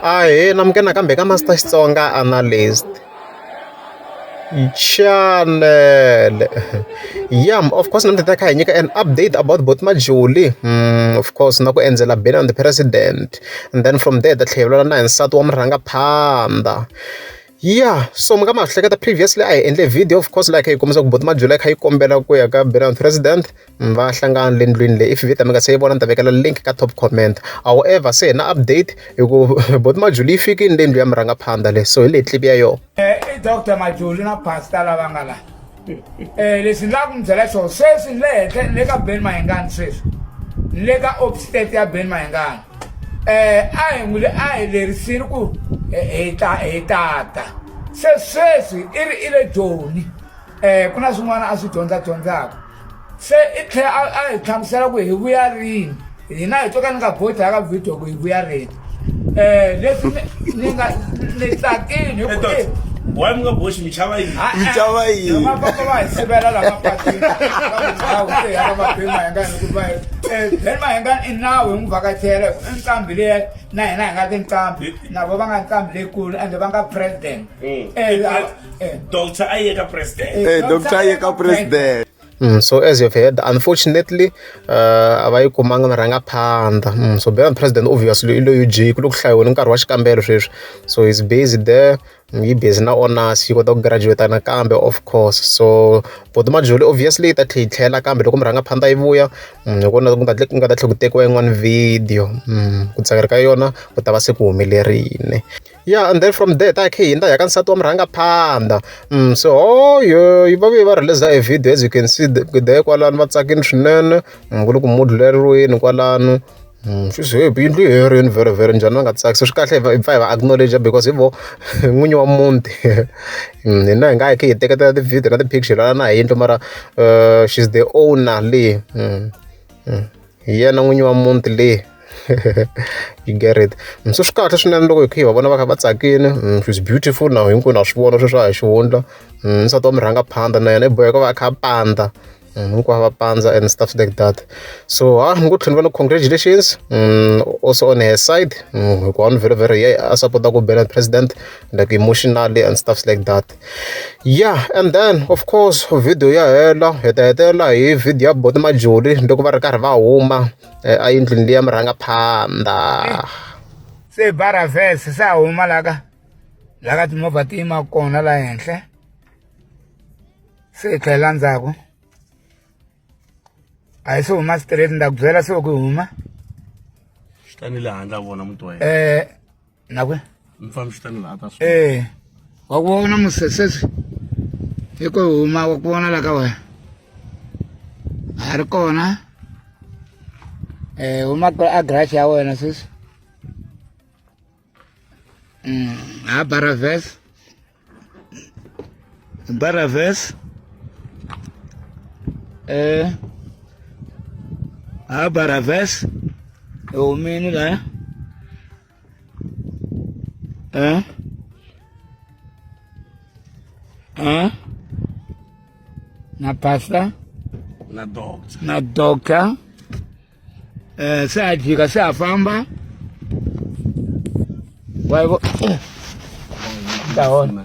Ahee namukela nakambe ka Master Xitsonga Analyst channel. Yeah, of course namuntlha ta kha hi nyika an update about Boti Majuli. Of course na ku endzela Benny and the President and then from there ta tlhela na hi nsati wa murhangaphandha. Yeah, so mi nga ma hleketa previously a hi endle video of course like hi kombisa ku Boti Majuli a kha yi kombela ku ya ka Benny and the President va hlangana le ndlwini leyi. If video mi nga se yi vona ni ta vekela link ka top comment. However se hi na update hi ku Boti Majuli yi fikile le ndlu ya murhangaphandha leyi, so hi leyi clip ya yona. I Dr Majuli na pastor lava nga la. Leswi ni lava ku mi byela swona sweswi ni le henhla ni le ka Ben Mayengani sweswi ni le ka obstate ya Ben Mayengani. A hi n'wi a hi lerisile ku hi ta hi tata se sweswi i ri i le Joni ku na swin'wana a swi dyondza dyondzaka se i tlhela a hi hlamusela ku hi vuya rini hina hi to ka ni nga bohi ka video ku hi vuya rini leswi ni nga ni tsakini hi ku Why mi nga boxi mi chava yini? Mi chava yini? Mapapa va hi sivela la mapatwini va va Ben Mayengani ku va Ben Mayengani i nawu hi n'wi vhakachela i nqambi leyi na hina hi nga tinqambi na vo va nga nqambi leyikulu ende va nga president. Doctor a ye ka president. Doctor a ye ka president. So as you've heard, unfortunately, a va yi kumanga murhangaphandha. So Ben President obviously i lo UG ku le ku hlayiweni nkarhi wa xikambelo sweswi. So he's busy there. Yi busy na honors yi kota ku graduate nakambe of course. So Boti Majuli obviously yi ta tlhela yi tlhela kambe loko murhangaphandha yi vuya hi kona ku nga ku nga ta tlhela ku tekiwa yin'wana video. Ku tsakela ka yona ku ta va se ku humelerile. Yeah, and then from there ta khe hi hundza hi ya ka nsati wa murhangaphandha. So oh yo yi va vuye va release a video as you can see there kwalano va tsakile swinene. Ku le ku moduleriweni kwalano. Swi ze yindlu yi herini vhele njhani va nga tsaki. So swi kahle hi pfa hi va acknowledge because hi vo n'winyi wa muti. Hina hi nga hi kha hi teketela ti-video na ti-picture lana na hi yindlu mara she's the owner leyi. Hi yena n'winyi wa muti leyi. You get it. So swi kahle swinene loko hi kha hi va vona va kha va tsakile. She's beautiful na hinkwenu ha swi vona sweswi a hi xihundla. Nsati wa murhangaphandha na yena i boheka ku va a kha a pandza. Hinkwavo va pandza and stuff like that. So ha ni ku tlhela ni va na congratulations also on her side hikuva ni vhele vhele hi a support ku Ben President like emotionally and stuff like that. Yeah, and then of course video ya hela hi ta hetelela hi video ya Boti Majuli loko va ri karhi va huma eyindlwini leyi ya murhangaphandha. Se bara verse se a huma la ka la ka timovha ti yima kona la henhla se hi tlhelela ndzhaku a hi se huma straight ni ta ku byela se ku huma Xi tani le handle a vona muti wa yena. Na kwihi? Mi famba xi tani laha ta swi. Wa ku vona muse sweswi hi ku huma wa ku vona la ka wena a ri kona huma a garage ya wena sweswi ha bara verse bara verse ha bara verse hi humini laya na pastor na doctor na doctor se a jika se a famba wa vo ta hona.